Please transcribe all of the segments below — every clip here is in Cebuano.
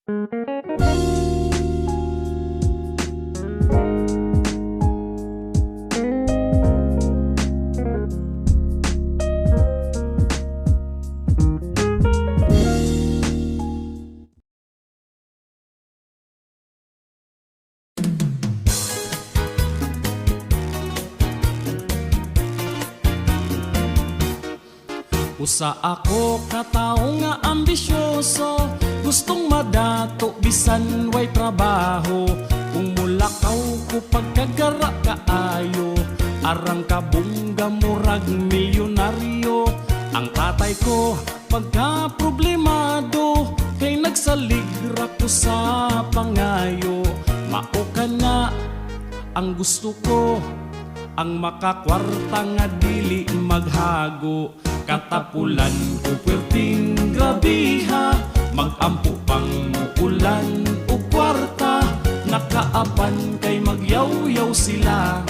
Usa ako ka tawo nga ambisyoso, gustong madato bisan way trabaho. Kung mulakaw ko pagkagara kaayo, arang kabungga murag milyonaryo. Ang tatay ko pagka problemado, kay nagsalig ra ko sa pangayo. Mao ka na ang gusto ko, ang makakwarta nga dili maghago. Katapulan ko puwerting grabiha, magampo pang muulan og kwarta. Nakaapan kay magyawyaw sila,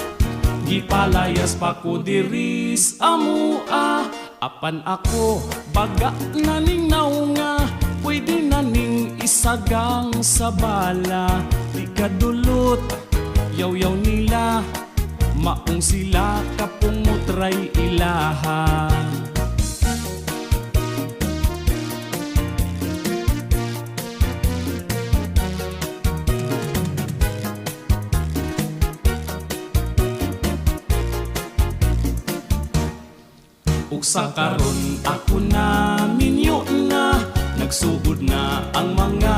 gipalayas pa ko diri sa amua. Apan ako baga na ning naunga, pwede na ning isagang sa bala. Di kadulot yaw-yaw nila, maong sila kapungutray ilaha. Ug sa karon ako na minyo na, nagsugod na ang mga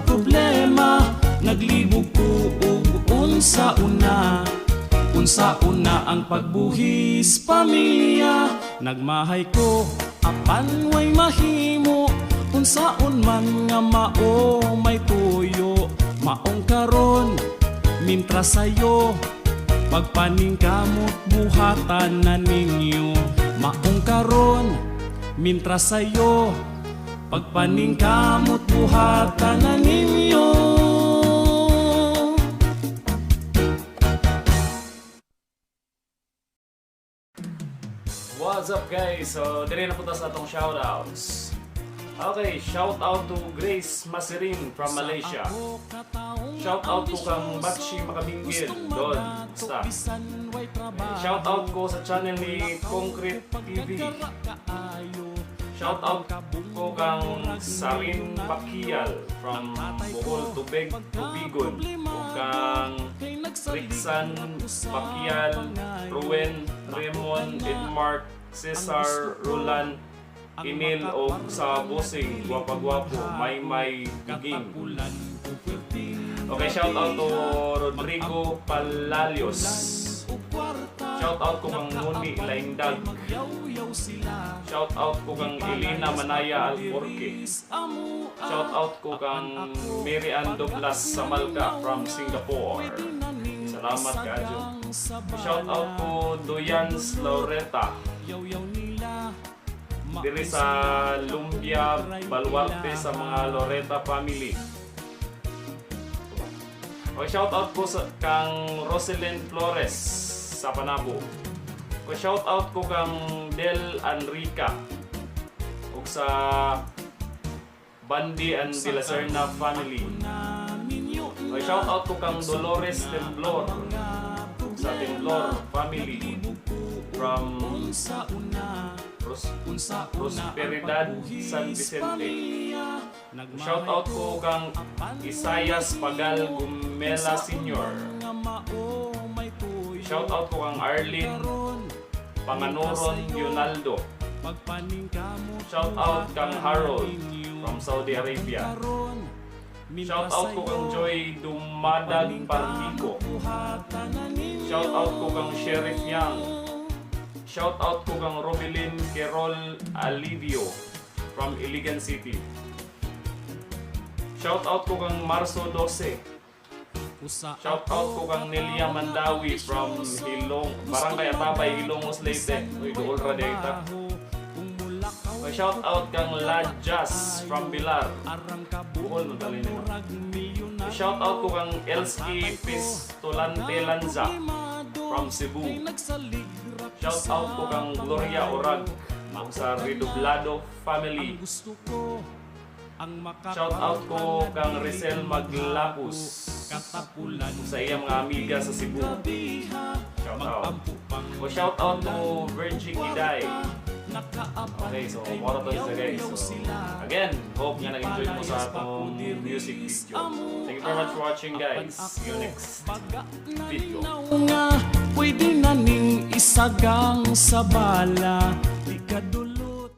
problema. Naglibog ko og unsa una, unsa una ang pagbuhis pamilya. Nagmahay ko apan way mahimo, unsaon man nga mao may tuyo. Maong karon mintra sayo, pagpaningkamot buhatan na ninyo. Maong karon mintra sayo, pagpaningkamot buhatan na ninyo. What's up, guys? So, dire na punta sa atong shoutouts. Okay, shout out to Grace Masirin from Malaysia. Shout out to kang Batshi Makabinggil, Don. Basta. Shout out ko sa channel ni Concrete TV. Shout out ko kang Sarin Bakial from Bohol, Tubig, Tubigon. O kang Rixan Bakial, Ruwen, Raymond, Edmark, Cesar, Roland, Emil o sa Bossing, Guwapa-Guwapo, May May Guging. Okay, shout out to Rodrigo Palalios. Shout out ko kang Nuni Laindag. Shout out ko kang Elena Manaya Alforque. Shout out ko kang Mary Ann Doblas Samalka from Singapore. Salamat kaadyo. Shout out ko Doyans Laureta diri sa Lumbia, Baluarte, sa mga Loreta family. Okay, shout out ko sa kang Rosalind Flores sa Panabo. Okay, shout out ko kang Del Enrica ug sa Bandi and De La Serna family. Okay, shout out ko kang Dolores Temblor sa Temblor family from Prosperidad, San Vicente. Shout out ko kang Isayas Pagal Gumela Sr. Shout out ko kang Arlene Panganuron Leonaldo. Shout out kang Harold from Saudi Arabia. Shout out ko kang Joy Dumadag Parmico. Shout out ko kang Sheriff Yang. Shout out ko kang Robilin Kerol Alivio from Iligan City. Shout out ko kang Marso 12. Shout out ko kang Nelia Mandawi from Hilong, Barangay Atabay, Hilongos, Leyte. Uy, duol ra diay ta. Okay, shout out kang Lajas from Bilar. Buhol man tali nimo. Shout out ko kang Elski Pistolante Lanza from Cebu. Shout out ko kang Gloria Orag ug sa Redoblado family. Shout out ko kang Rizel Maglapus sa iyang mga amiga sa Cebu. Shout out. O shout out to Virgie Kiday. Okay, so mao to siya, guys. So, again, hope nga nag-enjoy mo sa atong music video. Thank you very much for watching, guys. See you next video. Nga pwede na ning isagang sa bala. Di ka.